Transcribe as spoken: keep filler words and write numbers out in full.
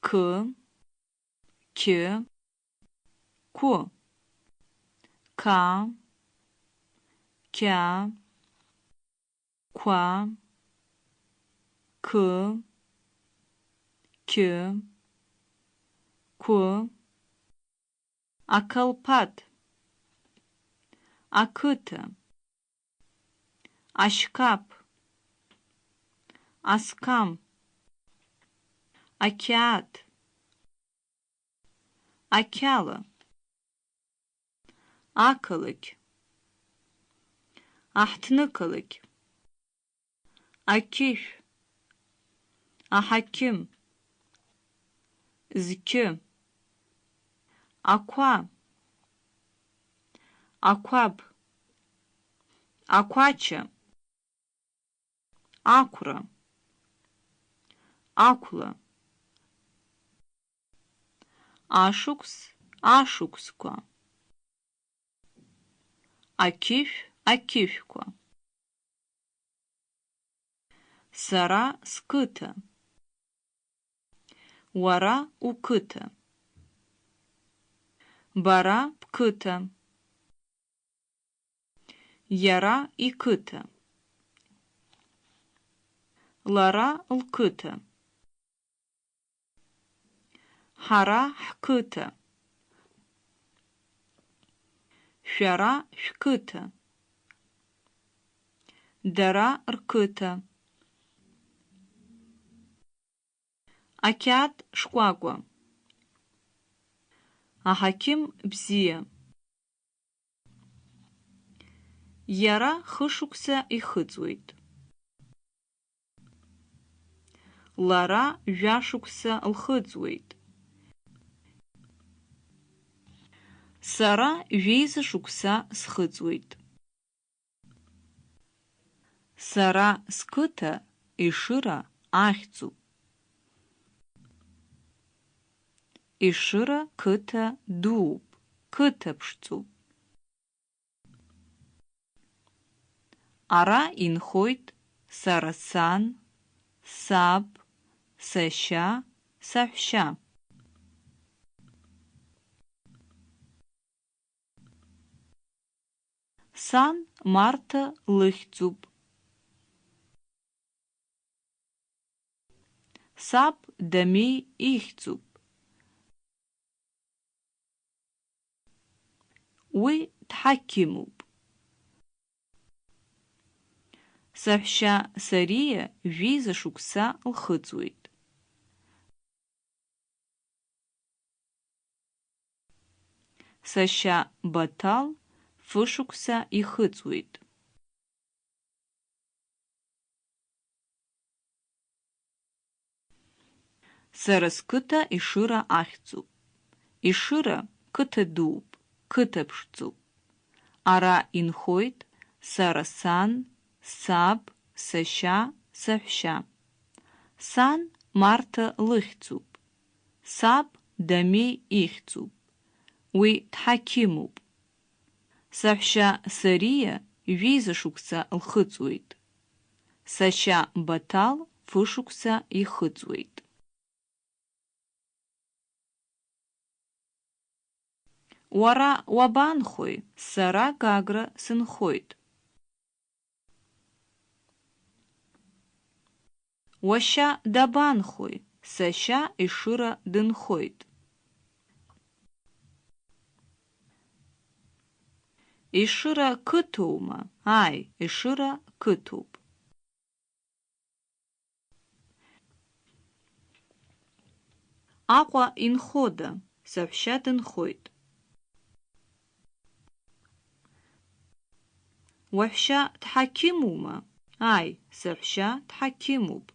Қ, Қ, Қ, Қ, Қәа, Қ, Қ, Қә, ақалԥаҭ, ақыҭа, ашьқаԥ, асқам, ақьаад, ақьала, ақалақь, аҳҭнықалақь, ақьышә, аҳақьым, зқьы, ақәа, ақәаб, ақәача, ақәра, ақәла, ашықәс, ашықәсқәа, ақьышә, ақьышәқәа. Сара сқыҭа. Уара уқыҭа. Бара бқыҭа. Иара иқыҭа. Лара лқыҭа. Ҳара ҳқыҭа. Шәара шәқыҭа. Дара рқыҭа. Ақьаад шкәакәа. Аҳақьым бзиа. Иара хышықәса ихыҵуеит. Лара жәашықәса лхыҵуеит. Сара жәеиза шықәса схыҵуеит. Сара сқыҭа Ешыра ахьӡуп. Ешыра қыҭа дууп, қыҭа ԥшӡоуп. Ара инхоит сара сан, саб, сашьа, саҳәшьа. Сан Марҭа лыхьӡуп. Саб Дамеи ихьӡуп. Уи дҳақьымуп. Саҳәшьа Сариа жәеиза шықәса лхыҵуеит. Сашьа Баҭал фышықәса ихыҵуеит. Сара сқыҭа Ешыра ахьӡуп. Ешыра қыҭа дууп, қыҭа ԥшӡоуп. Ара инхоит сара сан, саб, сашьа, саҳәшьа. Сан Марҭа лыхьӡуп. Саб Дамеи ихьӡуп. Уи дҳақьымуп. Саҳәшьа Сариа жәеиза шықәса лхыҵуеит. Сашьа Баҭал фышықәса ихыҵуеит. Уара уабанхои? Сара Гагра сынхоит. Уашьа дабанхои? Сашьа Ешыра дынхоит. Ешыра қыҭоума? Ааи, Ешыра қыҭоуп. Аҟәа инхода? Саҳәшьа дынхоит. Уаҳәшьа дҳақьымума? Ааи, саҳәшьа дҳақьымуп.